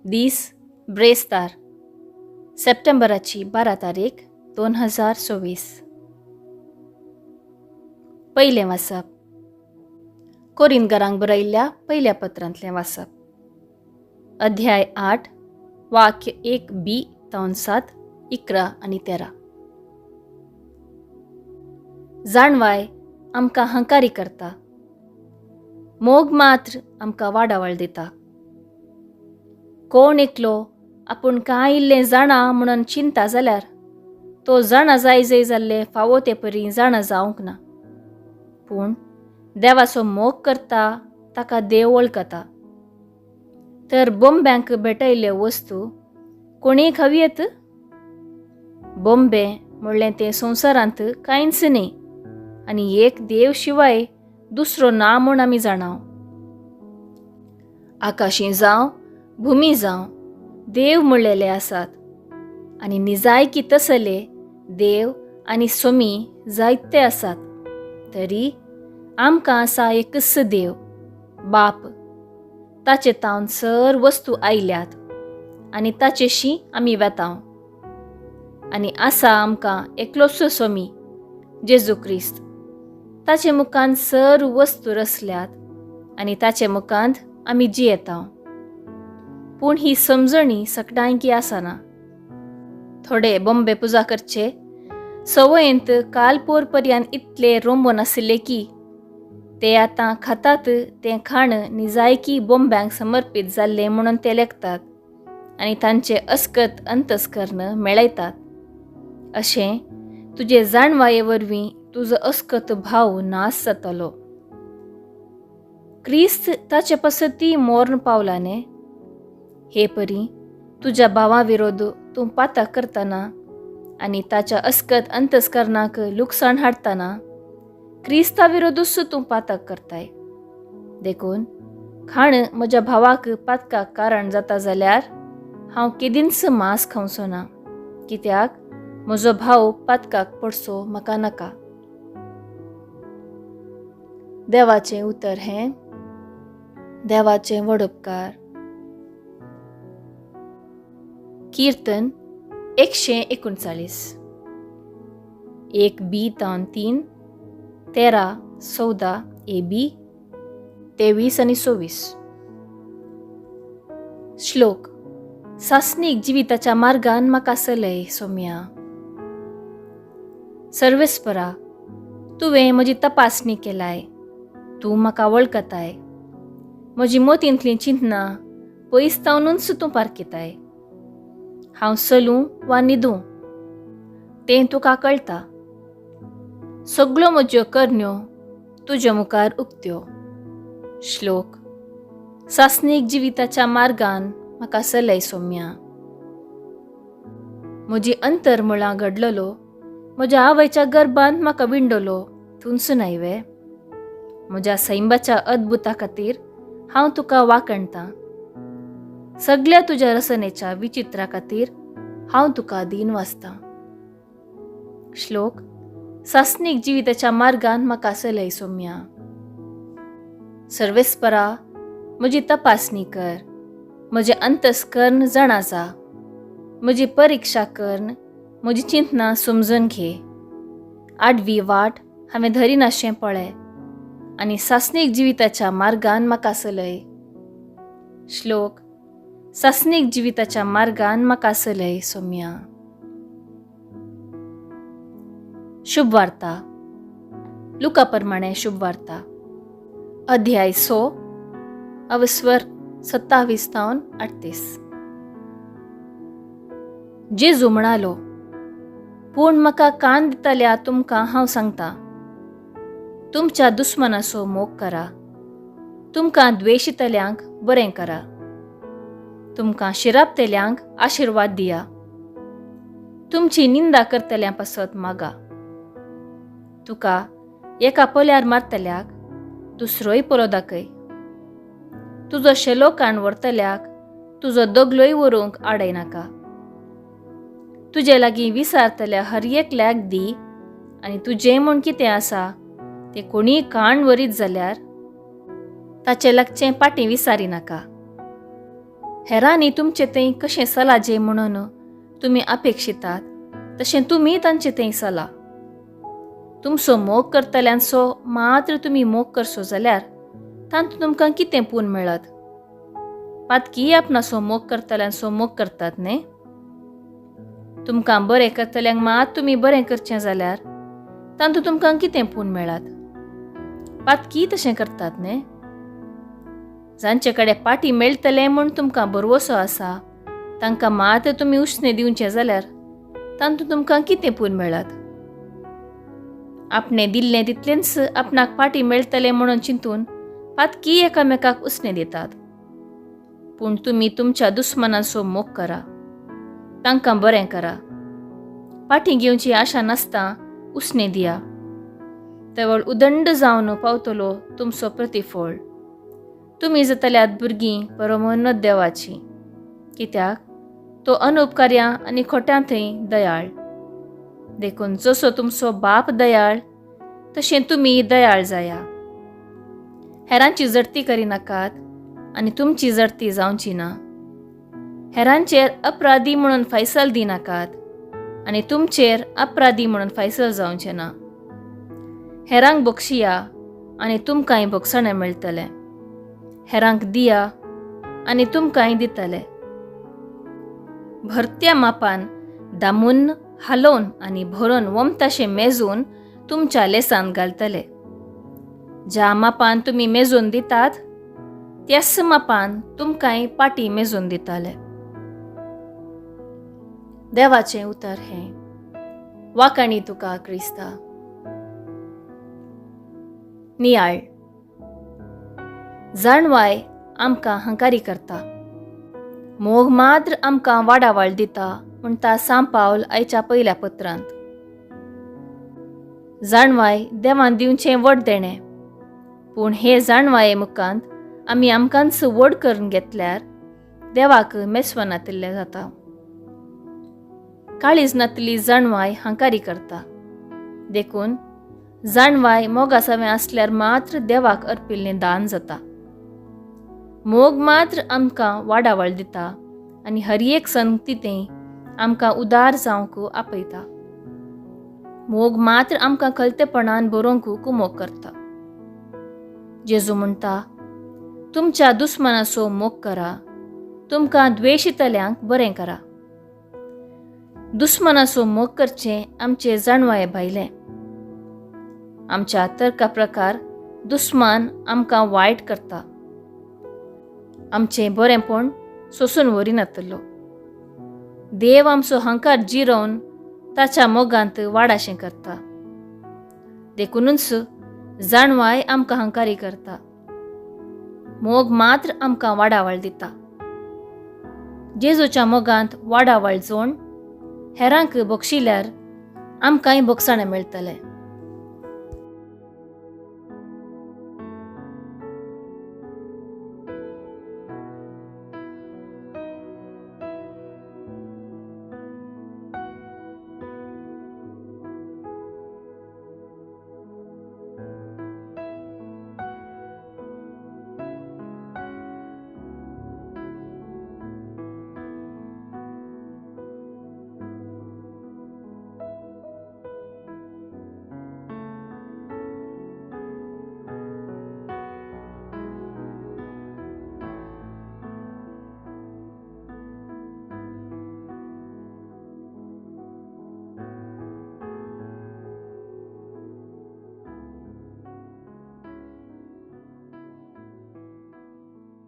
दीस ब्रेस्तार सप्टेंबराची 12 तारीख 2026. पयलें वाचप कोरिंदगरांक बरयल्ल्या पयल्या पत्रांतलें वाचप. अध्याय 8 वाक्य 1 बी तावन 7 11 आनी 13. जाणवाय आमकां हंकारी करता, मोग मात्र आमकां वाडावळ दिता. कोण एकलो आपूण कांय इल्लें जाणा म्हणून चिंता जाल्यार तो जाणा जाय जाय जाल्ले फावो ते परी जाणा जावंक ना, पूण देवाचो मोग करता ताका देव वळखता. तर बोंब्यांक भेटयल्ल्यो वस्तू कोणीय खावयेत? बोंबे म्हणलें तें संवसारांत कांयच न्ही आनी एक देव शिवाय दुसरो ना म्हूण आमी जाणाव. आकाशी जावं भुमी जावं देव म्हणलेले आसात आनी निजायकी तसले देव आनी सोमी जायते आसात, तरी आमकां आसा एकच देव बाप, ताचे तावन सर वस्तू आयल्यात आनी ताचेशी आमी वेताव. आनी आसा आमकां एकलोच सोमी जेजू क्रिस्त, ताचे मुखान सर वस्तू रचल्यात आनी ताचे मुखांत आमी जियेताव. पूण ही समजणी सकडांकी आसना. थोडे बॉम्बे पुजा करचे संवयेंत काल पोर पर्यंत इतले रोंबोन आशिल्ले की ते आतां खातात तें खाण निजायकी बोंब्यांक समर्पीत जाल्लें म्हणून ते लेखतात आनी तांचे अस्कत अंतस्कर्ण मेळयतात. अशें तुजे जाणवाये वरवीं तुजो अस्कत भाव नाश जातलो. क्रिस्त ताचे पसती मोर्न पावला न्ही? हे परी तुज्या भावा विरोध तूं पातक करतना आनी ताच्या अस्कत अंतस्करणाक लुकसाण हाडटना क्रिस्ता विरोधूच तूं पातक करताय. देखून खाण म्हज्या भावाक पातकाक कारण जाता जाल्यार हांव केदींच मांस खावचो ना, कित्याक म्हजो भाव पातकाक पडचो म्हाका नाका. देवाचें उतर हें देवाचें व्हड उपकार. कीर्तन 139 1 बी तावन 3 13 14 ए बी 23 आनी 24. श्लोक सासनीक जिविताच्या मार्गान म्हाका चलय सोम्या. सर्वेस्परा, तुवें म्हजी तपासणी केलाय, तूं म्हाका वळखताय. म्हजी मोतींतलीं चिंतनां पयस तावनूच तूं पारखिताय. हांव चलूं वा न्हिदूं तें तुका कळटा. सगळ्यो म्हज्यो करण्यो तुज्या मुखार उक्त्यो. श्लोक सासनीक जिविताच्या मार्गान म्हाका चलय सोम्या. म्हजी अंतरमुळां घडलेलो, म्हज्या आवयच्या गर्भांत म्हाका विंडलो तूंच न्हय वे? म्हज्या सैंबाच्या अद्भुता खातीर हांव तुका वाकणतां. सगळ्या तुज्या रचनेच्या विचित्रा खातीर हांव तुका दीन वाचतां. श्लोक सासनीक जिविताच्या मार्गान म्हाका चलय सोम्या. सर्वेस्परा, म्हजी तपासणी कर, म्हजें अंतस्कर्ण जाणा जा, म्हजी परिक्षा कर, म्हजी चिंतनां समजून घे. आडवी वाट हांवें धरिनाशें पळय आनी सासनीक जिविताच्या मार्गान म्हाका चलय. श्लोक सासनीक जिविताच्या मार्गान म्हाका चलय सोम्या. शुभवार्ता लुका प्रमाणे शुभवार्ता अध्याय 100 अवस्वर 27 तावन 38. जेजू म्हणालो, पूण म्हाका कान दितल्या तुमकां हांव सांगता, तुमच्या दुस्मनाचो मोग करा, तुमकां द्वेशितल्यांक बरें करा, तुमकां शिरापतल्यांक आशिर्वाद दिया, तुमची निंदा करतल्यां पासत मागा. तुका एका पोल्यार मारतल्याक दुसरोय पोलो दाखय, तुजो शेलो काण व्हरतल्याक तुजो दगलोय व्हरूंक आडयनाका. तुजे लागीं विसारतल्या हर एकल्याक दी आनी तुजें म्हूण कितें आसा तें कोणीय काण व्हरीत जाल्यार ताचे लागचें पाटीं विसारी नाका. हेरांनी तुमचे थंय कशें सलाजे म्हणून तुमी अपेक्षितात तशें तुमी तांचे थंय सला. तुमचो मोग करतल्यांचो मात्र तुमी मोग करचो जाल्यार तांतूं तुमकां कितें पूण मेळत? पातकीय आपणाचो मोग करतल्यांचो मोग करतात न्ही? तुमकां बरें करतल्यांक मात तुमी बरें करचें जाल्यार तांतूं तुमकां कितें पूण मेळत? पातकीय तशें करतात न्ही? जांचे कडेन पाटी मेळटलें म्हूण तुमकां भरवसो आसा तांकां मात तुमी उश्णें दिवचें जाल्यार तांतूं तुमकां कितें पूण मेळत? आपणें दिल्लें तितलेंच आपणाक पाटी मेळटलें म्हणून चिंतून पातकीय एकामेकाक उसणें दितात. पूण तुमी तुमच्या दुस्मनाचो मोग करा, तांकां बरें करा, पाटी घेवची आशा नासता उसणें दिया. तवळ उदंड जावन पावतलो तुमचो प्रतिफळ. तुमी जातल्यात भुरगीं परमोन्नत देवाची, कित्याक तो अनुपकार्या आनी खोट्यां थंय दयाळ. देखून जसो तुमचो बाप दयाळ तशें तुमी दयाळ जाया. हेरांची जडती करिनाकात आनी तुमची जडती जावची ना. हेरांचेर अपराधी म्हणून फैसल दिनाकात आनी तुमचेर अपराधी म्हणून फैसल जावचें ना. हेरांक बक्षिया आनी तुमकांय बक्षणें मेळटलें. हेरांक दिया आनी तुमकांय दितले. भरत्या मापान दामून हालोवन आनी भरून वमताशें मेजून तुमच्या लेसांत घालतले. ज्या मापान तुमी मेजून दितात त्याच मापान तुमकांय पाटी मेजून दिताले. देवाचें उतर हें. वाकाणी तुका क्रिस्ता. नियाळ. जाणवाय आमकां हंकारी करता, मोग मात्र आमकां वाडावळ दिता म्हणटा सांत पावल आयच्या पयल्या पत्रांत. जाणवाय देवान दिवचें व्हड देणें, पूण हे जाणवाये मुखांत आमी आमकांच व्हड करून घेतल्यार देवाक मेस्वनातिल्लें जाता. काळीज नातली जाणवाय हंकारी करता, देखून जाणवाय मोगासावें आसल्यार मात्र देवाक अर्पिल्लें दान जाता. मोग मात्र आमकां वाडावळ दिता आनी हर एक संगतीतें आमकां उदार जावंक आपयता. मोग मात्र आमकां खलतेपणान बरोवंक कुमोक करता. जेजू म्हणटा, तुमच्या दुस्मनाचो मोग करा, तुमकां द्वेशितल्यांक बरें करा. दुस्मनाचो मोग करचें आमचे जाणवाये भायलें. आमच्या तर्का प्रकार दुस्मान आमकां वायट करता, आमचें बरेंपण सोसून व्हरिनातलो. देव आमचो हंकार जिरोवन ताच्या मोगांत वाडाशें करता, देखूनच जाणवाय आमकां हंकारी करता. मोग मात्र आमकां वाडावळ दिता. जेजूच्या मोगांत वाडावळ जोण हेरांक बक्षिल्यार आमकांय बक्षाणें मेळटलें.